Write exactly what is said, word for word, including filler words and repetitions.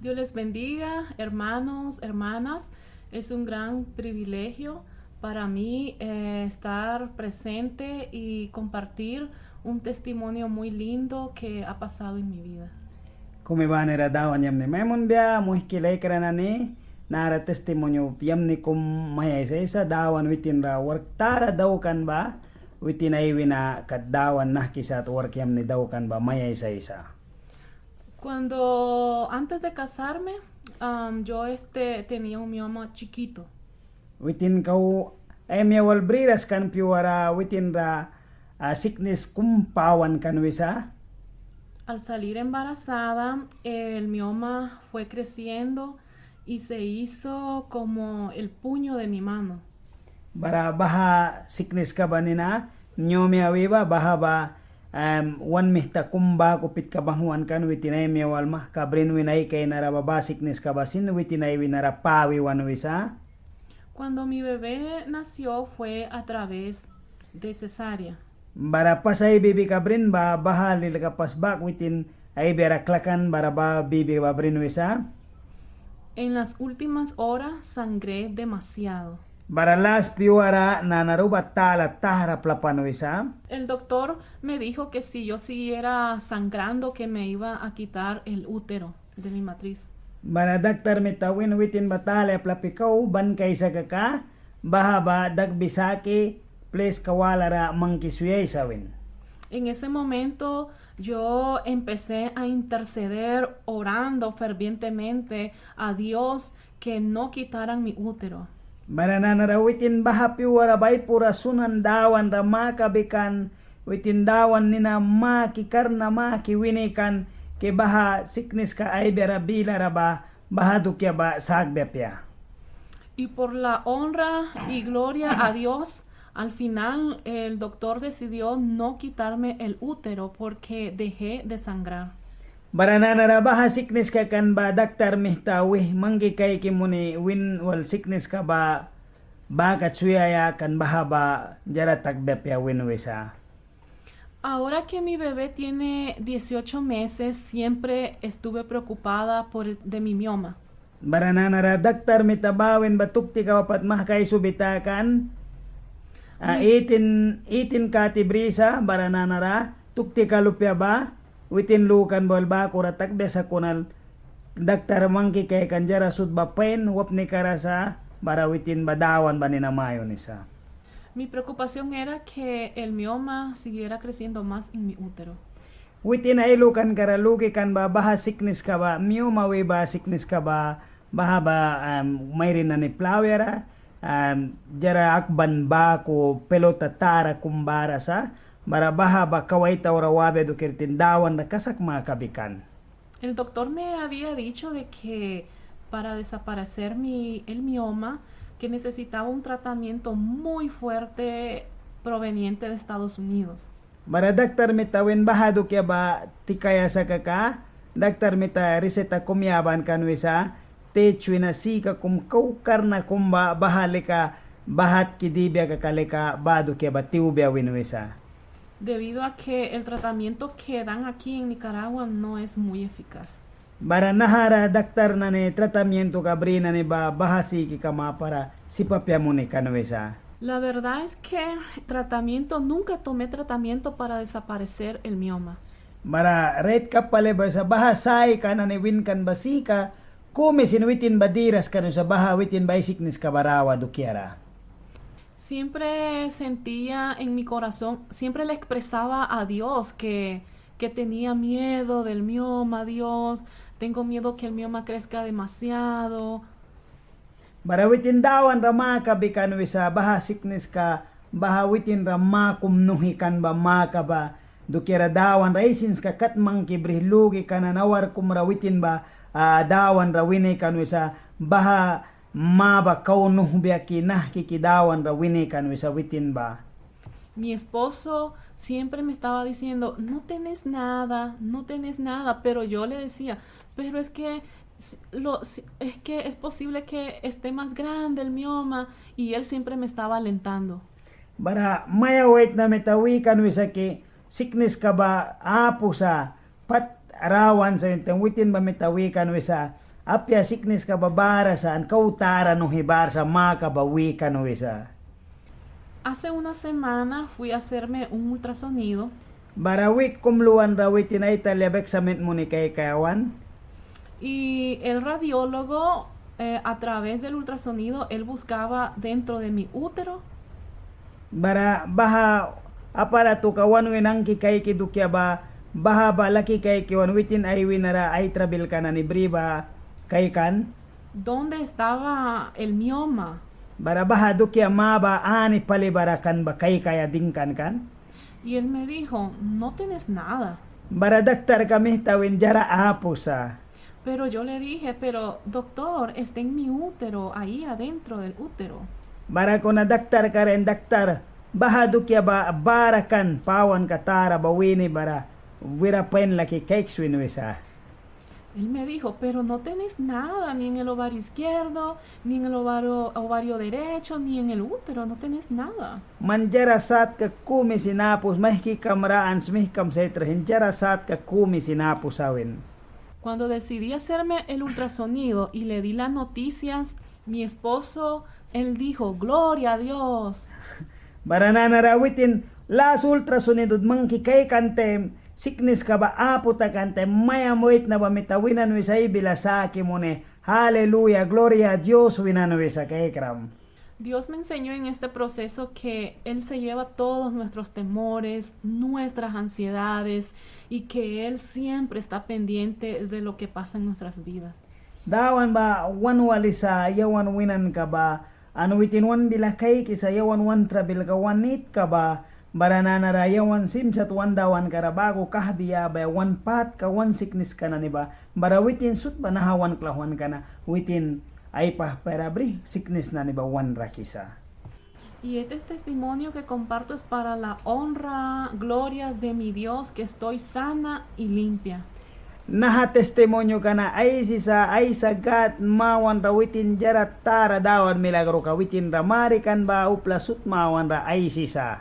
Dios les bendiga, hermanos, hermanas. Es un gran privilegio para mí, eh, estar presente y compartir un testimonio muy lindo que ha pasado en mi vida. Kumi banira Dawan yamni mai munbia, muihki laikra nani, nara testimonio yamni kum mai aisaisa, Dawan witin ra wark tara daukan ba, witin ai wina kat Dawan nahki sat wark yamni daukan ba mai aisaisa. Cuando, antes de casarme, am, yo, este, tenía un mioma chiquito. Witin kau ai maia wal briras kan pyuara witin ra, ah, siknis kum pawan kan wisa. Al salir embarazada, el mioma fue creciendo y se hizo como el puño de mi mano. Bara baha sikniska ba nina, mioma wi ba, baha ba, em, wan mihta kum baku pitka banghwan kan witin ai maia wal mahka brin wina ai kainara ba, baha sikniska ba sin witin ai winara pawi wan wisa. Cuando mi bebé nació fue a través de cesárea. Bara pas ai bibika brin ba, baha lilka pas bak witin ai biara klakan bara ba bibi ba brin wisa. En las últimas horas sangré demasiado. Bara las pyuara nanara uba tala tara plapan wisa. El doctor me dijo que si yo siguiera sangrando que me iba a quitar el útero de mi matriz. Bara daktar mita win witin ba tala plapi kau ban kaisa kaka, baha ba dakbi saki pliska walara mangki swiaisa win. En ese momento yo empecé a interceder orando fervientemente a Dios que no quitaran mi útero. Bara nanara witin baha pyuara ba ai pura sunan Dawan ra makabi kan, witin Dawan nina maki karna maki wini kan, ki baha sikniska ai biara bilara ba, baha dukia ba sakbia apia. Y por la honra y gloria a Dios, al final el doctor decidió no quitarme el útero porque dejé de sangrar. Bara nanara baha sikniska kan ba daktar mita wih mangki kaiki muni win wal sikniska ba baha kat swiaia kan baha ba diara takbia apia win wisa. Ahora que mi bebé tiene dieciocho meses, siempre estuve preocupada por el, de mi mioma. Bara nanara daktar mita ba win ba tuktika ba pat mahka aisubi takan. Ah, eighteen, eighteen kati brisa, bara nanara tuktika lupia ba, witin lukan ba wal bakura takbia sakuna daktar mangki kaikan diara sut ba pain wapnikara sa, bara witin ba Dawan ba nina mayunisa. Mi preocupación era que el mioma siguiera creciendo más en mi útero. Witin ai lukankara luki kan ba baha sikniska ba, mioma wi ba sikniska ba, baha ba, am, mairin nani plauyara, am, diara akban baku pelota tara kum bara sa, bara baha ba kau ai taura wabia dukiara witin Dawan ra kasak makabi kan. El doctor me había dicho de que para desaparecer mi, el mioma, que necesitaba un tratamiento muy fuerte proveniente de Estados Unidos. Bara daktar mita win baha dukia ba tikaia sa kaka, daktar mita riseta kum yaban kan wisa, tech wina sika kum kau karna kum ba, baha lika, baha atki dibia kaka lika, baha dukia ba tiwbia win wisa. Debido a que el tratamiento que dan aquí en Nicaragua no es muy eficaz. Bara nahara daktar nani tratamientoka bri nani ba baha sikika mapara sip apia muni kan wisa. La verdad es que tratamiento, nunca tomé tratamiento para desaparecer el mioma. Bara rait kap pali ba wisa baha saika nani win kan ba sika kumi sin witin ba diras kan wisa baha witin ba ai sikniska ba rawa dukiara. Siempre sentía en mi corazón, siempre le expresaba a Dios que, que tenía miedo del mioma, Dios, tengo miedo que el mioma crezca demasiado. Bara witin Dawan ra makabi kan wisa baha sikniska, baha witin ra makum nuhi kan ba maka ba dukiara Dawan ra ai sinska kat mangki brih luki kan an awar kum ra witin ba, ah, Dawan ra wini kan wisa baha ma ba kau nuhbia ki nahki ki Dawan ra wini kan wisa witin ba. Mi esposo siempre me estaba diciendo, no tenés nada, no tenés nada, pero yo le decía, pero es que s-, lo, s-, es que es posible que esté más grande el mioma, y él siempre me estaba alentando. Bara maia waitna mita wi kan wisa ki sikniska ba apu sa, pat rawan sa, witin ba mita wi kan wisa, apia sikniska ba bara sa an kau tara nuhi bara sa maka ba wi kan wisa. Hace una semana fui a hacerme un ultrasonido. Bara wik kum luan ra witin ai talia ba eksamin muni kaikaia wan. Y el radiólogo, eh, a través del ultrasonido, él buscaba dentro de mi útero. Bara baha aparatuka wan wina angki kaiki dukia ba, baha ba laki kaiki wan witin ai wina ra ai trabilka nani bri ba kaikan. ¿Dónde estaba el mioma? Bara baha dukia ma ba ani pali bara kan ba kaikaia dingkan kan. Y él me dijo, no tenés nada. Bara daktarka mihta win diara apu sa. Pero yo le dije, pero doctor, está en mi útero, ahí adentro del útero. Bara kuna daktarka ra win daktar, baha dukia ba bara kan pawanka tara ba wini bara wira pain laki kaiks win wisa. Él me dijo, pero no tenés nada, ni en el ovario izquierdo, ni en el ovario, ovario derecho, ni en el útero, no tenés nada. Man diara satka kumi sin apu sa, maihkikam ra an smihkam saitra sin diara satka kumi sin apu sa win. Cuando decidí hacerme el ultrasonido y le di las noticias, mi esposo, él dijo, gloria a Dios. Bara nanara witin las ultrasonido mangki kaikan taim, sikniska ba apu takan taim, maiam waitna ba mita winan wisa ai bila saki muni, aleluya, gloria a Dios winan wisa kaikram. Dios me enseñó en este proceso que Él se lleva todos nuestros temores, nuestras ansiedades, y que Él siempre está pendiente de lo que pasa en nuestras vidas. Dawan ba wan walisa yawan winanka ba, an witin wan bila kaikisa yawan wan trabilka wan nitka ba, bara nanara yawan sim sat wan Dawanka ra baku kahbi yabaia wan pâtka wan sikniska nani ba, bara witin sut ba naha wan klauhwanka na witin ai pahpaia ra brih siknis nani ba wan rakisa. Y este testimonio que comparto es para la honra, gloria de mi Dios, que estoy sana y limpia. Naha testimonioka na aisisa Aisa Gâd mawanra witin diara tara Dawan milagruka witin ra marikan ba upla sut mawanra aisisa.